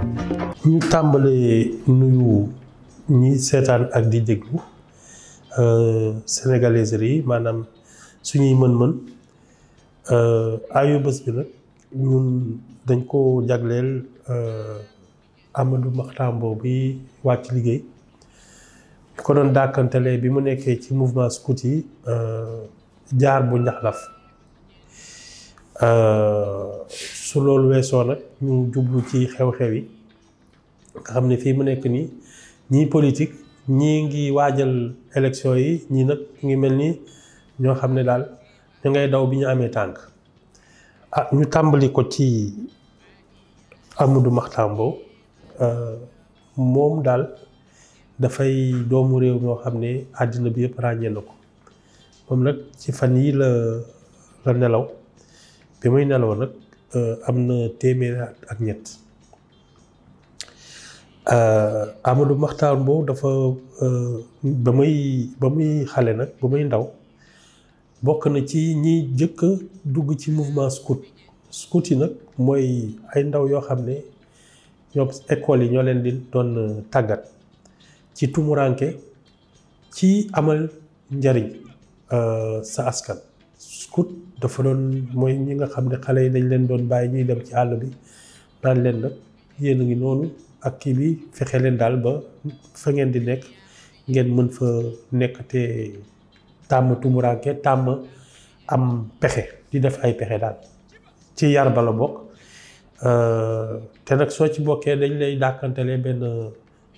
ñu tàmbalee nuyu ñi seetaan ak di déglu sénégaliser yi maanaam suñuy mën-mën ayu bés bi nag ñun dañ ko jagleel Amadou Mahtar Mbow bi wàcc liggéey ko doon dàkkantelee bi mu nekkee ci mouvement scout yi jaar bu njaxlaf su loolu weesoo nag ñu jublu ci xew-xew yi nga xam ne fii mu nekk nii ñii politique ñii ngi waajal élection yi ñii nag ngi mel ni ñoo xam ne daal ñu ngay daw bi ñu amee tànk ñu tàmbali ko ci Amadou Mahtar Mbow moom daal dafay doomu réew moo xam ne àddina bi yëpp ràññee na ko moom nag ci fan yi la nelaw bi muy nelaw nag am na téeméeri ak ñett Amadou Mahtar Mbow dafa ba muy xale nag ba muy ndaw bokk na ci ñi jëkk a dugg ci mouvement scout yi nag mooy ay ndaw yoo xam ne ñoom école yi ñoo leen di doon tàggat ci tumuranke ci amal njariñ sa askan. Scout dafa doon mooy ñi nga xam ne xale yi dañ leen doon bàyyi ñuy dem ci àll bi naan leen nag yéen a ngi noonu ak kii bi fexe leen daal ba fa ngeen di nekk ngeen mën fa nekk te tàmm tumuranke tàmm am pexe di def ay pexe daal ci yar ba la bokk te nag soo ci bokkee dañ lay dàkkantelee benn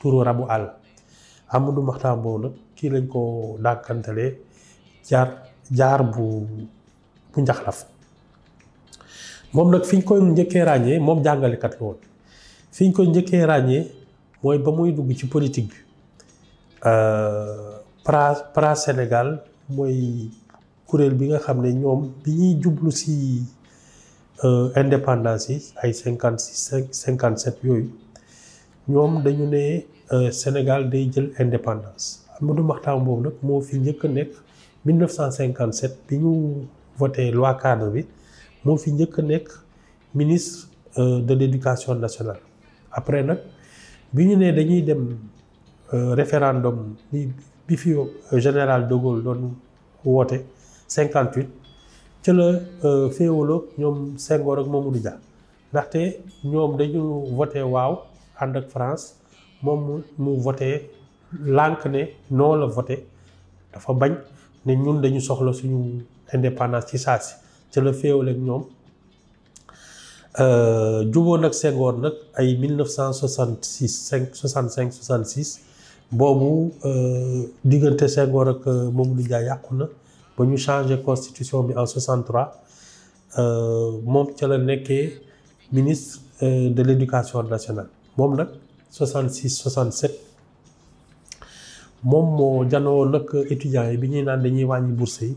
turu rabu àll Amadou Mahtar Mbow nag kii lañ ko dàkkantelee jaar bu njaxlaf moom nag fi ñu koy njëkkee ràññee moom jàngalekat la woon fi ñu koy njëkkee ràññee mooy ba muy dugg ci politique bi PRA Sénégal mooy kuréel bi nga xam ne ñoom bi ñuy jublu si indépendance yi ay 56 57 yooyu ñoom dañu ne Sénégal day jël indépendance Amadou Mahtar Mbow nag moo fi njëkk a nekk 1957 bi ñu voté loi cadre bi moo fi njëkk a nekk ministre de l'éducation nationale après nag bi ñu ne dañuy dem référendum bi fi général de Gaulle doon woote 58 ca la féewaloo ñoom Senghor ak Mamadou Dia ndaxte ñoom dañu voté waaw ànd ak France moom mu voté lànk ne non la voté dafa bañ ne ñun dañu soxla suñu indépendance ci saa si ca la féewale ak ñoom juboon ak Senghor nag ay 1966 65 66 boobu diggante Senghor ak Mamadou Dia yàqu na ba ñu changé constitution bi en 63 moom ca la nekkee ministre de l'éducation nationale moom nag 66 67 moom moo janoo nag étudiants yi bi ñuy naan dañuy wàññi bourse yi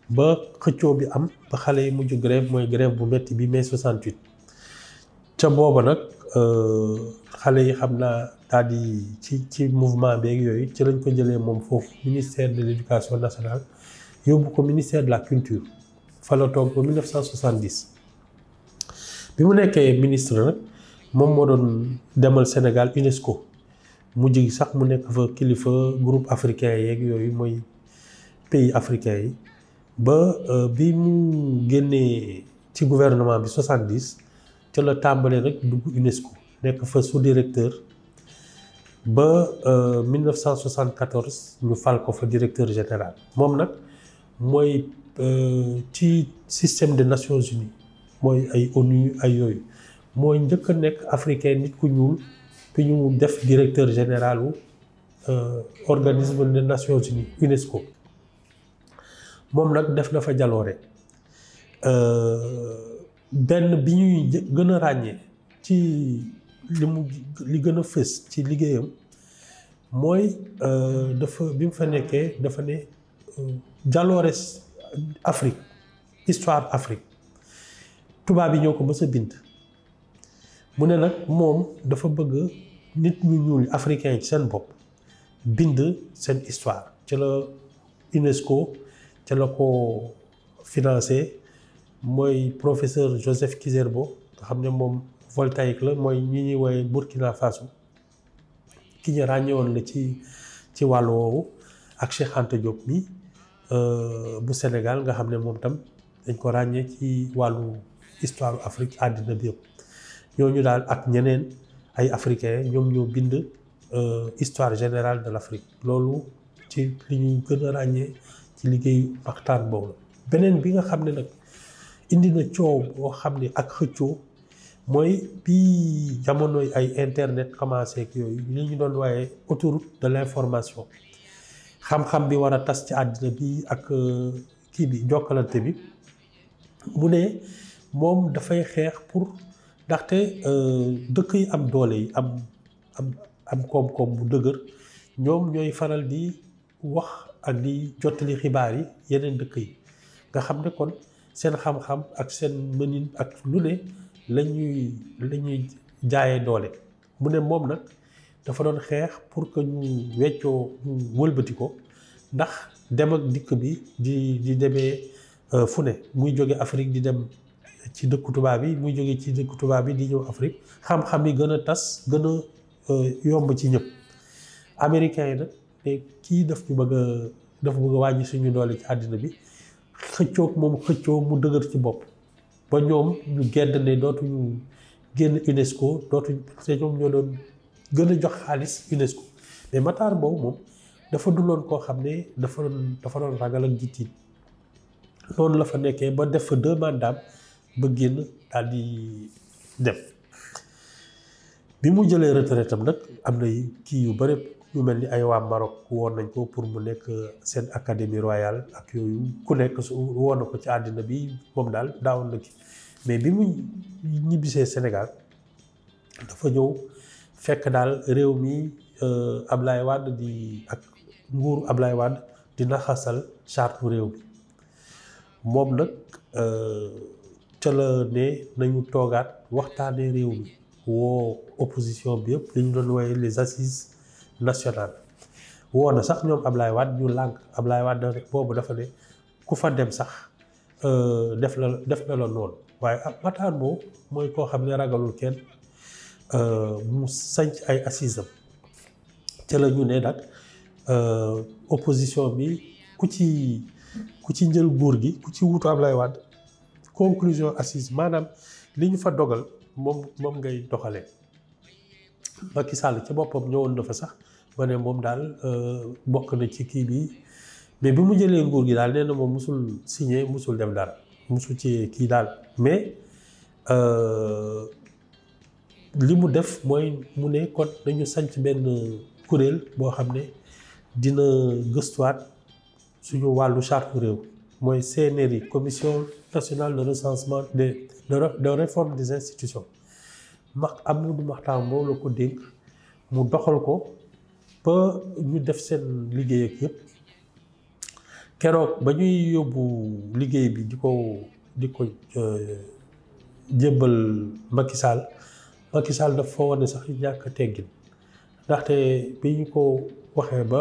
ba xëccoo bi am ba xale yi mujj grève mooy grève bu metti bi mai 68 ca booba nag xale yi xam naa daal di ci mouvement beeg yooyu ci lañ ko jëlee moom foofu ministère de l'éducation nationale yóbbu ko ministère de la culture fa la toog ba 1970 bi mu nekkee ministre nag moom moo doon demal Sénégal UNESCO mujj gi sax mu nekk fa kilifa groupe africain yeeg yooyu mooy pays africain yi ba bi mu génnee ci gouvernement bi 70 ca la tàmbalee nag dugg UNESCO nekk fa sous-directeur ba 1974 ñu fal ko fa directeur général moom nag mooy ci système des Nations Unies mooy ay ONU ay yooyu mooy njëkk a nekk africain nit ku ñuul bi ñu def directeur général wu organisme des Nations Unies UNESCO moom nag def na fa jaloore benn bi ñuy gën a ràññee ci li gën a fës ci liggéeyam mooy dafa bi mu fa nekkee dafa ne jaloore Afrique histoire Afrique tubaab yi ñoo ko mës a bind mu ne nag moom dafa bëgg nit ñu ñuul africain ci seen bopp bind seen histoire ci la UNESCO ca la ko financé mooy professeur Joseph Kizerbo nga xam ne moom voltaïque la mooy ñi ñuy woowee Burkina Faso ki ñu ràññewoon la ci wàllu woowu ak Cheikh Anta Diop mi bu Sénégal nga xam ne moom tam dañ ko ràññee ci wàllu histoire Afrique àddina bi yëpp ñooñu daal ak ñeneen ay africains ñoom ñoo bind histoire générale de l'Afrique loolu ci li ñu gën a ràññee ci liggéeyu Makhtar Mbow la. beneen bi nga xam ne nag indi na coow boo xam ne ak xëccoo mooy bi jamonoy ay internet commencé ak yooyu li ñu doon waaye autoroute de l'information xam-xam bi war a tas ci àddina bi ak kii bi jokkalante bi mu ne moom dafay xeex pour ndaxte dëkk yi am doole yi am koom-koom bu dëgër ñoom ñooy faral di wax ak di jottali xibaar yi yeneen dëkk yi nga xam ne kon seen xam-xam ak seen mënin ak lu ne la ñuy jaayee doole mu ne moom nag dafa doon xeex pour que ñu weccoo ñu wëlbati ko ndax dem ak dikk bi di demee fu ne muy jóge Afrique di dem ci dëkku tubaab yi muy jóge ci dëkku tubaab yi di ñëw Afrique xam-xam yi gën a tas gën a yomb ci ñëpp américains yi nag te kii dafa bëgg a wàññi suñu doole ci àddina bi xëccoog moom xëccoo mu dëgër ci bopp ba ñoom ñu gedd ne dootuñu génn UNESCO dootuñ te ñoom ñoo doon gën a jox xaalis UNESCO mais Makhtar Mbow moom dafa duloon koo xam ne dafa doon ragal ak jiitiin noonu la fa nekkee ba def fa 2 mandats ba génn daal di dem bi mu jëlee retraite am nag am na kii yu bëri yu mel ni ay waa Maroc woon nañ ko pour mu nekk seen académie royale ak yooyu ku nekk su woon na ko ci àddina bi moom daal daawoon na ki mais bi mu ñibbisee Sénégal dafa ñëw fekk daal réew mi Ablaye Wade ak nguuru Ablaye Wade di naxasal charte réew bi moom nag ca la ne nañu toogaat waxtaanee réew mi woo opposition bi yëpp li ñu doon wooye les assises nationales woo na sax ñoom Ablaye Wade ñu lànk Ablaye Wade boobu dafa ne ku fa dem sax def na la noonu waaye Makhtar Mbow mooy koo xam ne ragalul kenn mu sanc ay assises am ca la ñu ne nag opposition bi ku ci njël nguur gi ku ci wutu Ablaye Wade conclusion assise maanaam li ñu fa dogal moom ngay doxalee Macky Sall ci boppam ñëwoon na fa sax ba ne moom daal bokk na ci kii bi mais bi mu jëlee nguur gi daal nee na moom musul signé musul def dara musul ci kii daal mais li mu def mooy mu ne kon dañu sanc benn kuréel boo xam ne dina gëstuwaat suñu wàllu charte réew mooy CNRI commission nationale de recensement de réforme des institutions Amadou Makhtar Mbow la ko dénk mu doxal ko ba ñu def seen liggéey ak yëpp keroog ba ñuy yóbbu liggéey bi di ko jébbal Macky Sall dafa wane sax ñàkk teggin ndaxte bi ñu ko waxee ba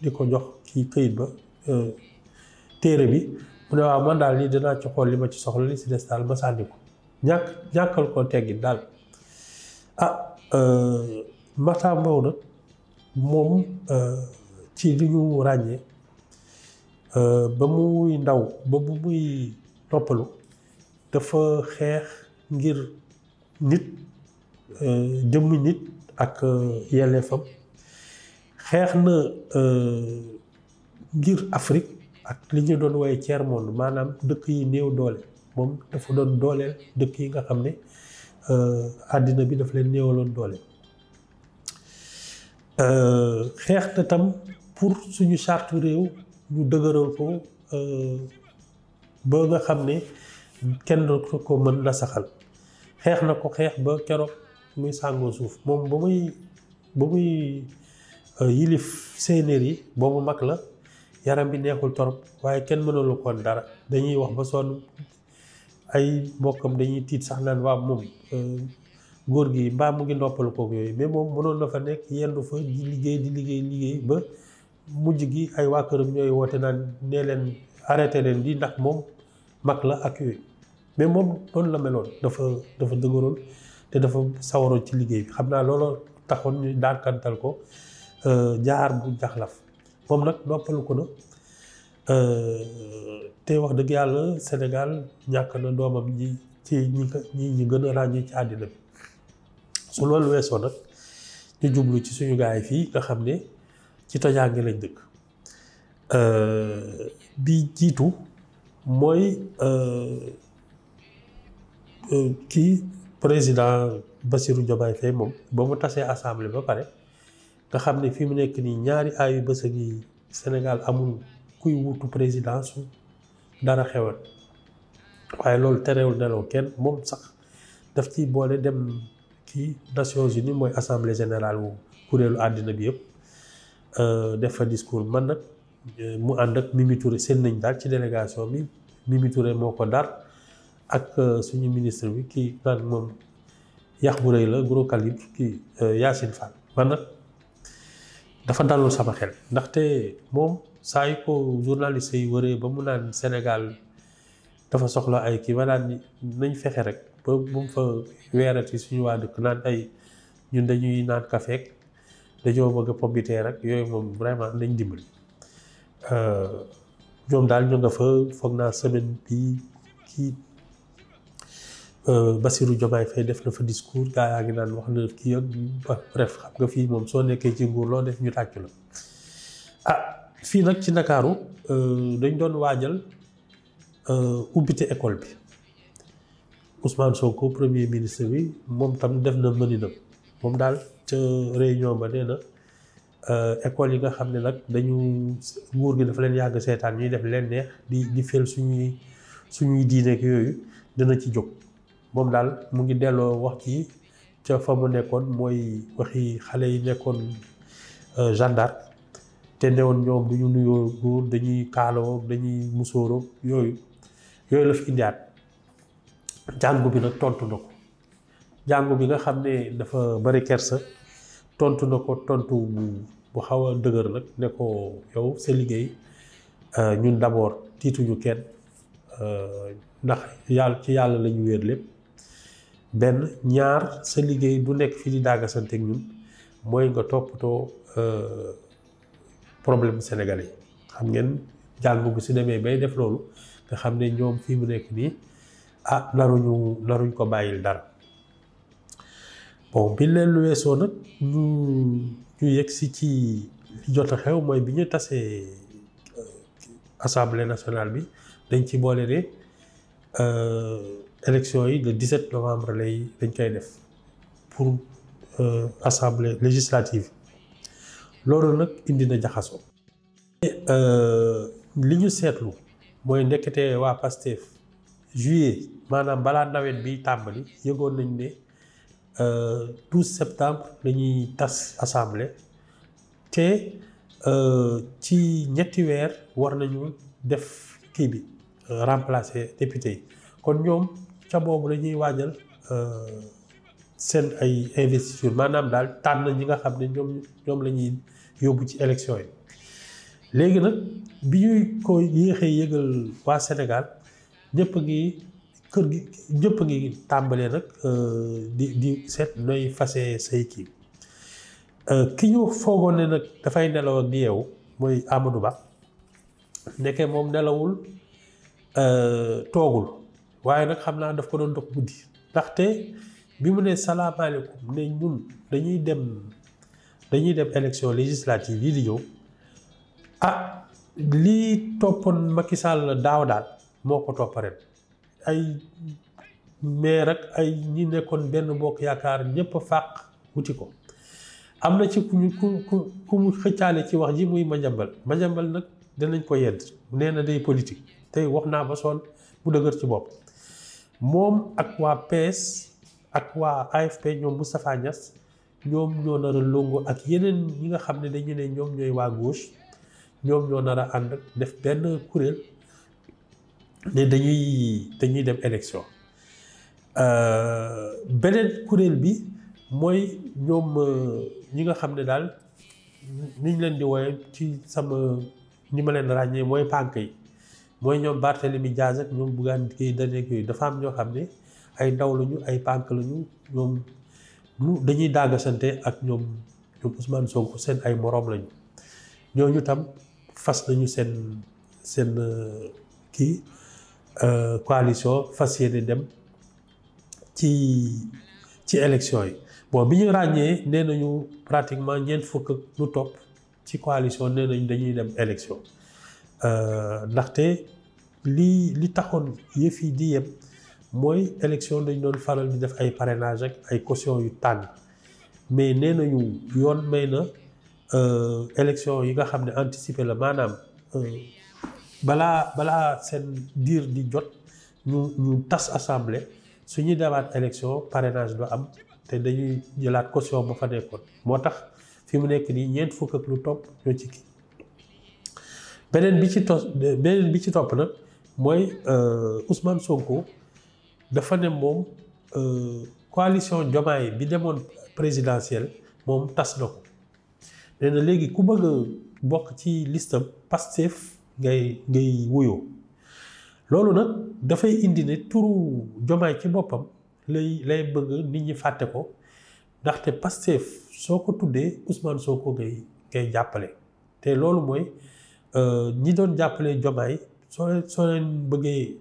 di ko jox kii këyit ba téere bi mu ne waaw man daal lii dinaa ci xool li ma ci soxla li si des daal ma sànni ko ñàkkal ko teggin daal Makhtar Mbow nag moom ci li ñu ràññee ba muy ndaw ba bu muy noppalu dafa xeex ngir nit jëmmi nit ak yelleefam xeex na ngir Afrique ak li ñu doon woowee tiers monde maanaam dëkk yi néew doole moom dafa doon dooleel dëkk yi nga xam ne àddina bi daf leen néewaloon doole xeex na tam pour suñu charte réew ñu dëgëral ko ba nga xam ne kenn ko mën na saxal xeex na ko xeex ba keroog muy sàngoo suuf moom ba muy yilif séenéer yi boobu mag la yaram bi neexul torop waaye kenn mënalu koon dara dañuy wax ba sonn ay mbokkam dañuy tiit sax naan waa moom góor gi mbaa mu ngi noppalu kook yooyu mais moom mënoon na fa nekk yendu fa di liggéey ba mujj gi ay waa këram ñooy woote naan nee leen arrêté leen di ndax moom mag la ak yooyu mais moom noonu la meloon dafa dëgëroon te dafa sawaroon ci liggéey bi xam naa looloo taxoon ñu dànkantal ko jaar bu jaxlaf moom nag noppalu ko na te wax dëgg yàlla Sénégal ñàkk na doomam ji ci ñi gën a ràññee ci àddina bi su loolu weesoo nag ñu jublu ci suñu gaay yi fii nga xam ne ci tojaange lañ dëkk bi jiitu mooy kii président Bassirou Diomaye Faye moom ba mu tasee assemblée ba pare nga xam ne fi mu nekk nii ñaari ayu bés a ngi Sénégal amul kuy wutu président su dara xewal waaye loolu terewul nelaw kenn moom sax daf ci boole dem kii Nations Unies mooy assemblée générale wu kuréelu àddina bi yëpp def fa discours man nag mu ànd ak Mimi Touré seen nañ daal ci délégation bi Mimi Touré moo ko dar ak suñu ministre bi kii naan moom yax bu rëy la gros calibre kii Yacine Fall man nag dafa dalul sama xel ndaxte moom saa yu ko journaliste yi wëree ba mu naan Sénégal dafa soxla ay kii ma naan nañ fexe rek ba bu mu fa weerati suñu waa dëkk naan ay ñun dañuy naan café dañoo bëgg a pompiteer rek yooyu moom vraiment nañ dimbali ñoom daal ñu nga fa foog naa semaine bi kii Bassirou Diomaye Faye def na fa discours gaa yaa ngi naan wax na kii ak bref xam nga fii moom soo nekkee ci nguur loo def ñu tàccu la fii nag ci Ndakaaru dañ doon waajal ubbite école bi Ousmane Sonko premier ministre bi moom tam def na mëninam moom daal ca réunion ba nee na école yi nga xam ne nag dañu nguur gi dafa leen yàgg seetaan ñuy def leen neex di fel suñuy diineek yooyu dina ci jóg moom daal mu ngi delloo wax ci ca fa mu nekkoon mooy waxi xale yi nekkoon gendarme te newoon ñoom du ñu nuyoo góor dañuy kaaloo dañuy musóoroo yooyu la fi indiwaat jàngu bi nag tontu na ko jàngu bi nga xam ne dafa bari kersa tontu na ko tontu bu xaw a dëgër nag ne ko yow sa liggéey ñun d'abord tiituñu kenn ndax ci yàlla la ñu wéer lépp benn ñaar sa liggéey du nekk fii di dàggasante ak ñun mooy nga toppatoo problème sénégalais xam ngeen jàngu bi su demee bay def loolu nga xam ne ñoom fii mu nekk nii naruñ ko bàyyil dara bon bi leen lu weesoo nag ñu yegg si ci li jot a xew mooy bi ñu tasee assemblée nationale bi dañ ci boole ne élection yi le 17 novembre dañ koy def pour assemblée législative loolu nag indi na jaxasoo li ñu seetlu mooy ndekete waa Pastef juillet maanaam balaa nawet bi tàmbali yëgoon nañ ne 12 septembre dañuy tas assemblée te ci ñetti weer war nañu def kii bi remplacer député yi kon ñoom ca boobu dañuy waajal seen ay investiture maanaam daal tànn ñi nga xam ne ñoom la ñuy yóbbu ci élection yi léegi nag bi ñuy ko yéexee yëgal waa Sénégal ñëpp ngi tàmbalee nag di seet nooy fase say kii ki ñu foogoon ne nag dafay nelaw ak di yeewu mooy Amadou Ba nekkee moom nelawul toogul waaye nag xam naa daf ko doon dox guddi ndaxte bi mu ne salaamaaleykum ne ñun dañuy dem élection législative yi di ñëw lii toppoon Macky Sall daaw daal moo ko topp ren ay maire ak ay ñi nekkoon benn bokk yaakaar ñëpp a fàq wuti ko am na ci ku mu xëccaale ci wax ji muy Madiambal nag danañ ko yedd nee na day politique tey wax naa ba sonn bu dëgër ci bopp moom ak waa PS ak waa AFP ñoom Moustapha Niass ñoom ñoo nar a longo ak yeneen ñi nga xam ne dañu ne ñoom ñooy waa gauche ñoom ñoo nar a ànd def benn kuréel ne dañuy dem élection beneen kuréel bi mooy ñoom ñi nga xam ne daal niñ leen di wooye ci sama ni ma leen ràññee mooy pànk yi mooy ñoom Barthélémy Diaz ak ñoom Bougane Gueye Dany yooyu dafa am ñoo xam ne ay ndaw lañu ay pànk lañu ñoom dañuy dàggasante ak ñoom Ousmane Sonko seen ay moroom lañu ñooñu tam fas nañu seen kii coalition fas yéene dem ci élection yi bon bi ñu ràññee nee nañu pratiquement ñeent fukk ak lu topp ci coalition nee nañu dañuy dem élection ndaxte li taxoon yëf yi di yem mooy élection dañ doon faral di def ay parrainage ak ay caution yu tàng mais nee nañu yoon may na élection yi nga xam ne anticipé la maanaam balaa seen diir di jot ñu tas assemblée su ñuy demaat élection parrainage du am te dañuy jëlaat caution ba fa nekkoon moo tax fi mu nekk nii ñeent fukk ak lu topp ñoo ci kii beneen bi ci topp nag mooy Ousmane Sonko dafa ne moom coalition Diomaye bi demoon présidentielle moom tas na ko nee na léegi ku bëgg a bokk ci listam Pastef ngay wuyoo loolu nag dafay indi ne turu Diomaye ci boppam lay bëgg nit ñi fàtte ko ndaxte Pastef soo ko tuddee Ousmane Sonko ngay jàppale te loolu mooy ñi doon jàppale Diomaye soo leen bëggee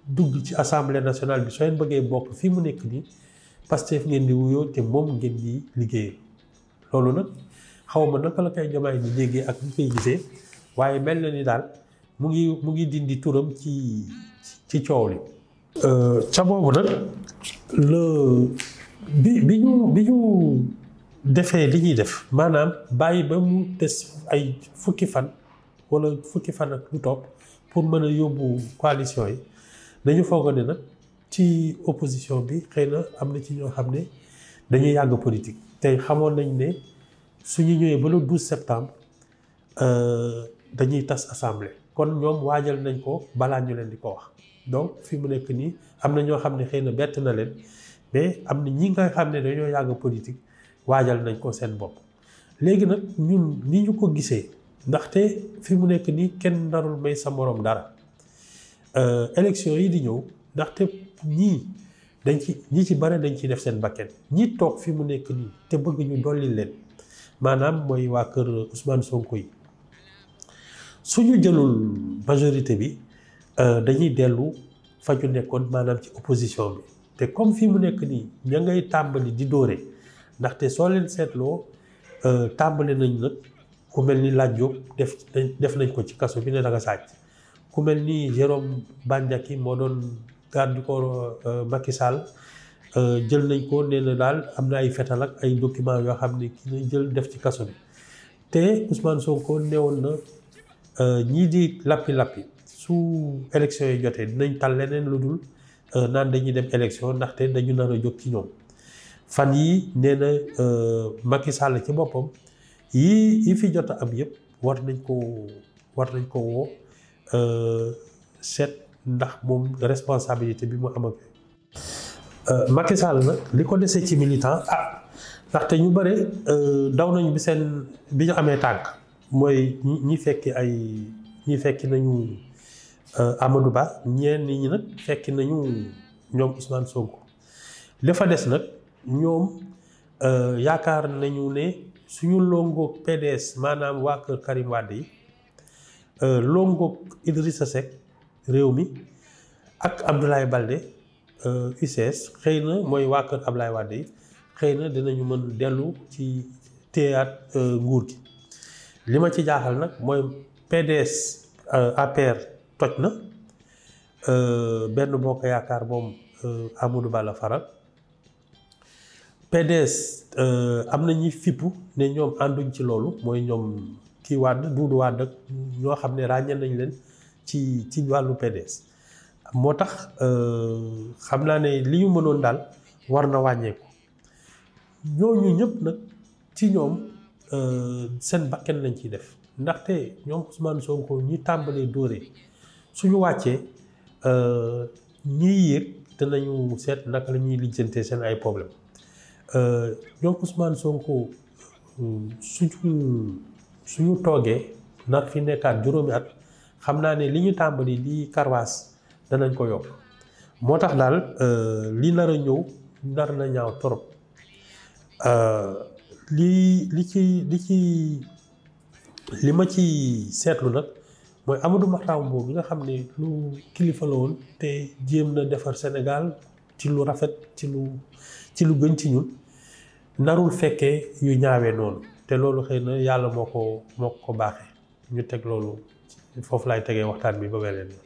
dugg ci assemblée nationale bi soo leen bëggee bokk fii mu nekk nii Pastef ngeen di wuyoo te moom ngeen di liggéeyee loolu nag xaw ma naka la koy Diomaye di déggee ak ñu koy gisee waaye mel na ni daal mu ngi dindi turam ci coow li. ca boobu nag bi ñu defee li ñuy def maanaam bàyyi ba mu des ay fukki fan wala fukki fan ak lu topp pour mën a yóbbu coalition yi dañu foog ne nag ci opposition bi xëy na am na ci ñoo xam ne dañuy yàgg politique tey xamoon nañ ne suñu ñëwee ba le 12 septembre dañuy tas assemblée kon ñoom waajal nañ ko balaa ñu leen di ko wax donc fi mu nekk nii am na ñoo xam ne xëy na bett na leen mais am na ñi nga xam ne dañoo yàgg politique waajal nañ ko seen bopp léegi nag ñun ni ñu ko gisee ndaxte fi mu nekk nii kenn narul may sa moroom dara élection yi di ñëw ndaxte ñi ci bare dañ ciy def seen bakken ñi toog fi mu nekk nii te bëgg ñu dolli leen maanaam mooy waa kër Ousmane Sonko yi suñu jëlul majorité bi dañuy dellu fa ñu nekkoon maanaam ci opposition bi te comme fi mu nekk nii ña ngay tàmbali di dóore ndaxte soo leen seetloo tàmbali nañ nag ku mel ni Lat Diop def nañ ko ci kaso bi ne da nga sàcc ku mel ni Jérôme Bandiaky moo doon garde du corps Macky Sall jël nañ ko nee na daal am na ay fetal ak ay documents yoo xam ne ki na jël def ci kaso bi te Ousmane Sonko newoon na ñii di lappi su élection yi jotee dinañ tal leneen lu dul naan dañuy dem élection ndaxte dañu nar a jóg ci ñoom fan yi nee na Macky Sall ci boppam yi fi jot a am yëpp war nañ ko woo seet ndax moom responsabilité bi mu am ak Macky Sall nag li ko desee ci militant ndaxte ñu bare daw nañu bi ñu amee tànk mooy ñi fekki nañu Amadou Ba ñenn ñi nag fekki nañu ñoom Ousmane Sonko li fa des nag ñoom yaakaar nañu ne suñu longoog PDS maanaam waa kër Karim Wade yi longoog Idrissa Seck réew mi ak Abdoulaye Baldé UCS xëy na mooy waa kër Abdoulaye Wade yi xëy na dinañu mën dellu ci téyaat nguur gi li ma ci jaaxal nag mooy PDS APR toj na benn bokk yaakaar moom Amadou Ba la faral PDS am na ñi fippu ne ñoom ànduñ ci loolu mooy ñoom kii Wade Doudou Wade ak ñoo xam ne ràññee nañ leen ci wàllu PDS moo tax xam naa ne li ñu mënoon daal war na wàññeeku ñooñu ñëpp nag ci ñoom seen bakken lañ ciy def ndaxte ñoom Ousmane Sonko ñi tàmbalee dóore suñu wàccee ñiy yéeg dinañu seet naka la ñuy lijjantee seen ay problème ñoom Ousmane Sonko suñu toogee nar fi nekkaat juróomi at xam naa ne li ñu tàmbali di karwaas danañ ko yokk moo tax daal li nar a ñëw nar na ñaaw torop li ma ci seetlu nag mooy Amadou Mahtar Mbow bi nga xam ne lu kilifa la woon te jéem na defar Sénégal ci lu rafet ci lu gën ci ñun narul fekkee yu ñaawee noonu te loolu xëy na yàlla moo ko baaxee ñu teg loolu foofu laay tegee waxtaan bi ba beneen yoon.